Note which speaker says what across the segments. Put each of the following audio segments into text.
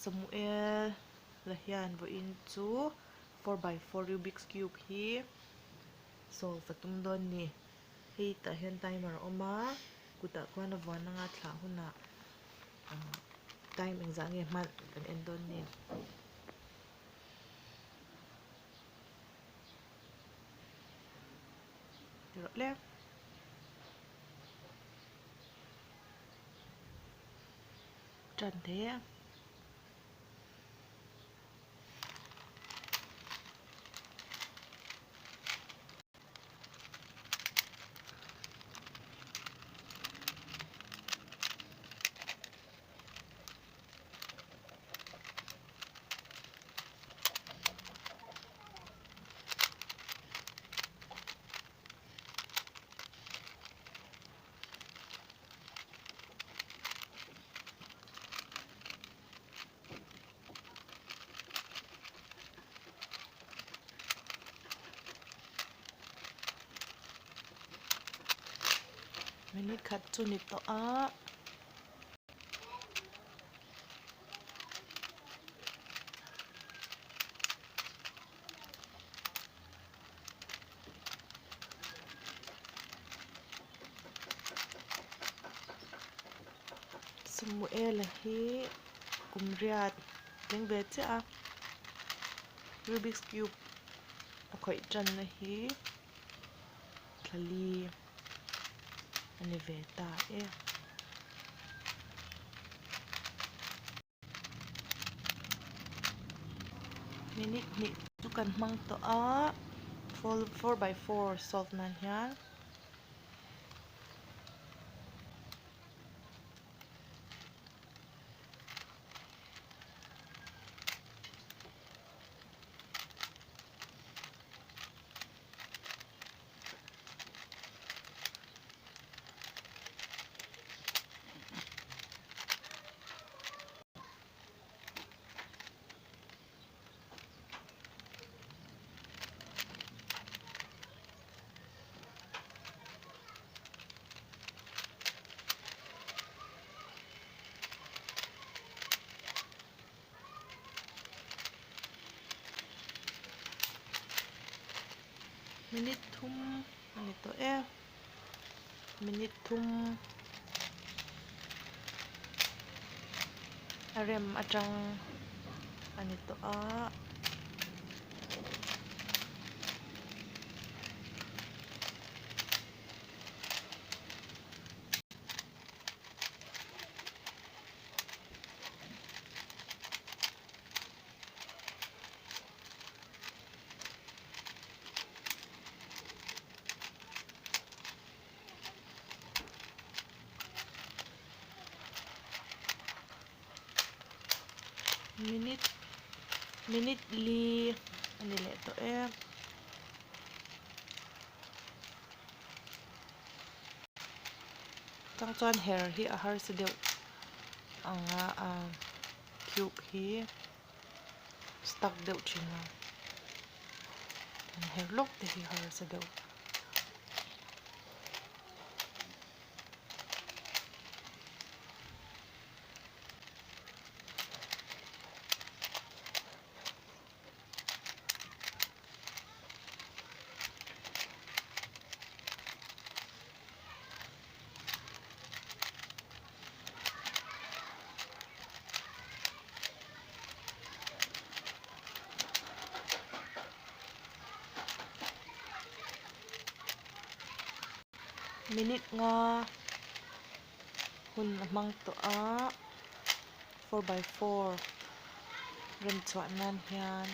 Speaker 1: Samuel la hian vawiin chu 4x4 Rubik's Cube hi solve a tum dawn ni. Hei tah hian timer a awm a, kutah khuan a vuan anga thlah hunah time engzah nge hman kan en dawn ni. Ti rawh le. Tan thei e. Minute khat chu ni tawh a. Samuela hi kum riat tling ve chiah a Rubik's cube a khawih tanna hi thla li a ni ve ta e. Minute hnih chu kan hmang tawh a 4x4 solve nan hian. Minute thum a ni tawh e minute thum a rem atang a ni tawh a. Minute minute li a ni leh tawh e. Chang chuan her hi a harsa deuh ang a ah cube hi stuck deuh thin a her lawk te hi harsa deuh. Minute nga hun a hmang tawh a 4x4 rem chhuah nan hian.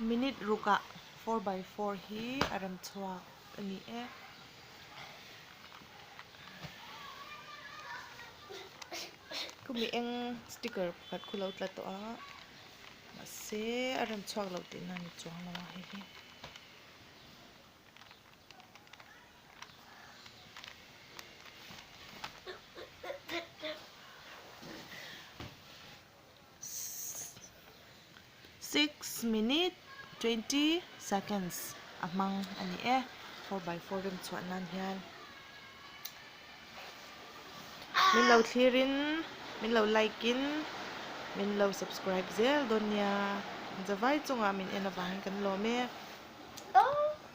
Speaker 1: Minute rukah 4x4 hi a rem chhuak a ni e. Khumi eng sticker pakhat khu lo tla tawh a mahse a rem chhuak loh tihna a ni chuang lo a hei hi. 6 minute 20 seconds a hmang a ni e 4x4 rem chhuah nan hian. Min lo thlir in, min lo like in, min lo subscribe zel dawn nia. Zavai chungah min en avangin kan lawm e.